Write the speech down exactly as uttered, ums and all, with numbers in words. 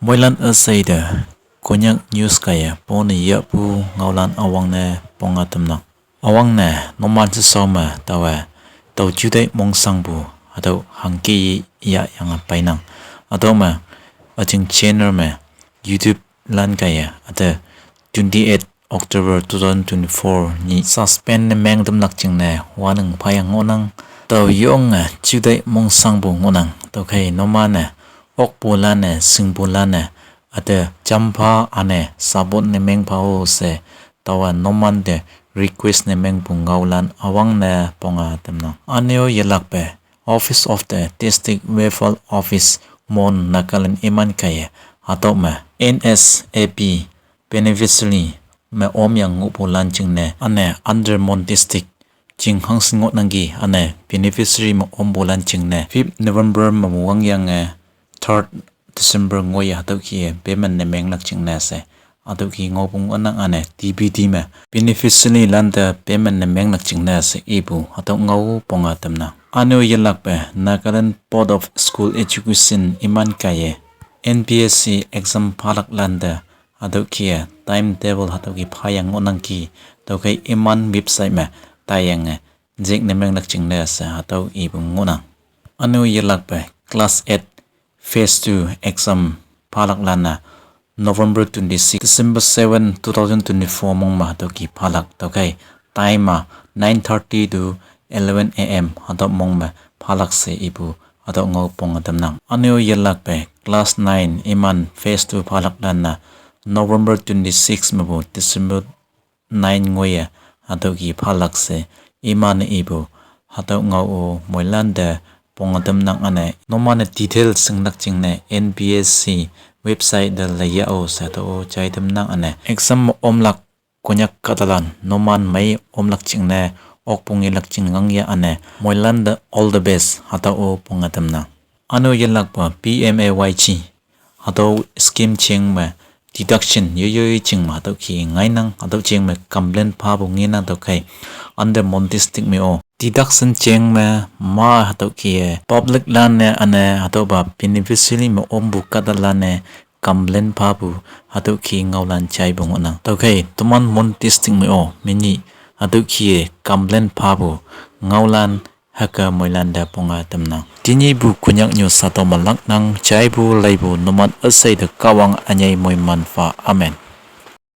Moilan üsheite Konyak news kaiye pone yahpu ngaolan üwangne ponge tamnang. Üwangne numan shesao me taowe tao juteih mongsangpu hatüo hangke yahyange peinang. Hatüo me üjing channel me YouTube lan kaiye üte twenty-eight October two thousand twenty-four nyih suspend ne meng tamlak jingne wanang phayang ngohnang. Tao yonge juteih mongsangpu ngohnang. Tüokhei numan-e okpulan-e shingpulan-e üte jampha üne support ne mengpha-o she taowa numante request ne mengpu ngaolan üwangne ponge tamnang. Üne-o yelakpe Office of the District Welfare Office, Mon, Nagaland iman kaiye hatüo me N S A P beneficiary me omyang ngohpulan jingne üne under Mon District jing hangshin ngohnangki üne beneficiary me ompulan jingne fifth November me wangyange third December ngoiye hatüo kih-e payment ne menglak jingne she hatüo kih ngaopu ngohnang. Üne D B D me beneficiary lante payment ne menglak jingne she ipu hatüo ngao ponge tamnang. Üne-o yelakpe Nagaland Board of School Education iman kaiye N P S C exam phalak lante hatüo kih-e timetable hatüo kih phayang ngohnangki, tüokhei iman website me taiyange jik ne menglak jingne she hatüo ipu ngohnang. Üne-o yelakpe class eight phase two exam phalak lan-a November twenty-six, December seven, two thousand twenty-four mong me hatüo kih phalak, tüokhei time-a nine thirty to eleven A M hatüo mong me phalak she ipu hatüo ngao ponge tamnang. Üne-o yelakpe class nine iman phase two phalak lan-a November twenty-six mepu December nine ngoiye hatüo kih phalak she iman-e ipu hatüo ngao-o moilante ponge tamnang. Üne numan-e detail shinglak jingne N P S C website te leyah-o she hatüo-o jai tamnang. Üne exam omlak Konyak kahtalan numan mei omlak jingne okpu ngelak jing ngangya. Üne moilante all the best hatüo-o ponge tamnang. Üne-o yelakpa P M A Y G hatüo scheme jeng me deduction yoiyoi jing me hatüo kih ngainang, hatüo jeng me complain phapu ngenang. Tüokhei under Mon District me-o deduction jeng me ma hatüo kih-e public lan-e üne hatüopa beneficiary me ompu kahtalan-e complain phapu hatüo kih ngaolan jaipu ngohnang. Tüokhei toman Mon District me-o menyih hatüo kih-e complain phapu ngaolan hüke moilante ponge tamnang. Tenyihpu Konyak news hatüo me laknang. Jaipu leipu numan üsheite Kahwang ünyei moiman pha. Amen.